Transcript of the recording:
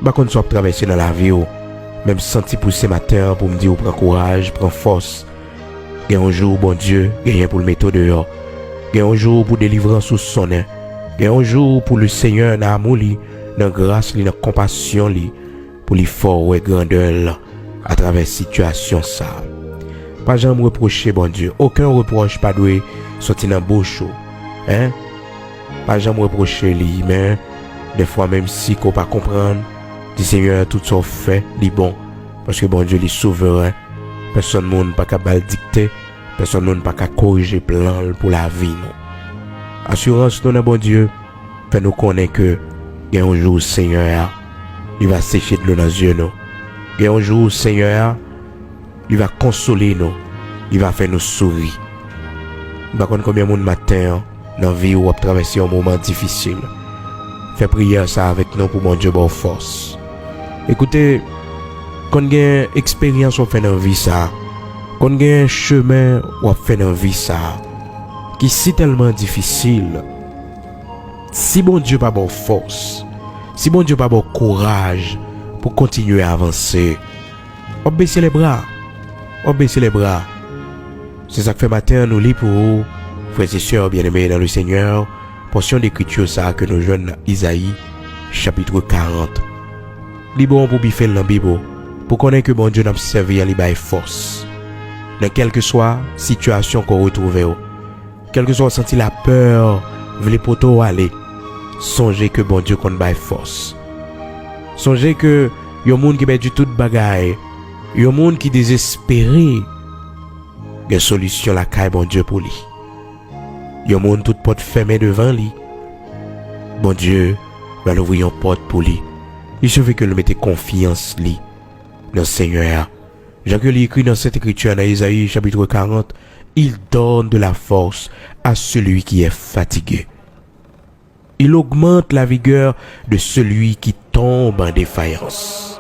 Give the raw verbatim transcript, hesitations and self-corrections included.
pa konn sa w ap travèse nan lavi w, men m santi pouse maten an pou m di w pran kouraj, pran fòs. Gen yon jou Bondye genyen pou l mete w deyò. Gen yon jou pou delivrans ou sonnen. Gen yon jou pou Lesenyè nan amou li, nan gras li, nan konpasyon li, pou li fè w wè grandè l atravè sitiyasyon sa a. Pa janm repwoche Bondye. Okenn repwòch pa dwe soti nan bouch ou. Hein? Pa janm repwoche li, men dèfwa menm si ke w pa konprann, di Senyè tout sa w fè, li bon. Paske Bondye li souveren. Pèsonn moun pa ka ba l dikte, pèsonn moun pa ka korije plan l pou lavi nou. Asirans nou nan Bondye fè nou konnen ke gen yon jou Senyè a, li va seche dlo nan zye nou. Gen yon jou Senyè a, li va konsole nou, li va fè nou souri. M pa konn konbyen moun maten an, nan vi w ap travèse yon moman difisil. Fè priyè sa avèk nou pou Bondye ba w fòs. Ekoute, konn gen eksperyans w ap fè nan vi sa, konn gen chemen w ap fè nan vi sa, ki si tèlman difisil. Si Bondye pa ba w fòs, si Bondye pa ba w kouraj pou kontinye avanse, w ap bese lè bra, w ap bese lè bra. Se sa k fè maten an nou li pou ou, frè e sè byeneme nan le Senyè, pòsyon dekriti sa a ke nou jwenn nan Izayi, chapit karant. Li bon pou bife l nan Bib ou, pou konnen ke Bondye n ap sèvi an li bay fòs. Nan kèlkeswa sitiyasyon ke w retwouve w, kèlkeswa w santi lapè vle pote w ale, sonje ke Bondye konn bay fòs. Sonje ke yon moun ki pèdi tout bagay, yon moun ki dezespere, gen solisyon lakay Bondye pou li. Yon moun tout pòt fèmen devan li, Bondye va louvri yon pòt pou li. Li sifi ke l mete konfyans li nan Senyè a. Jan ke li ekri nan Sent Ekriti a, nan Ezayi chapit karant, Il donne de la force à celui qui est fatigué. Il augmente la vigueur de celui qui tombe en défaillance.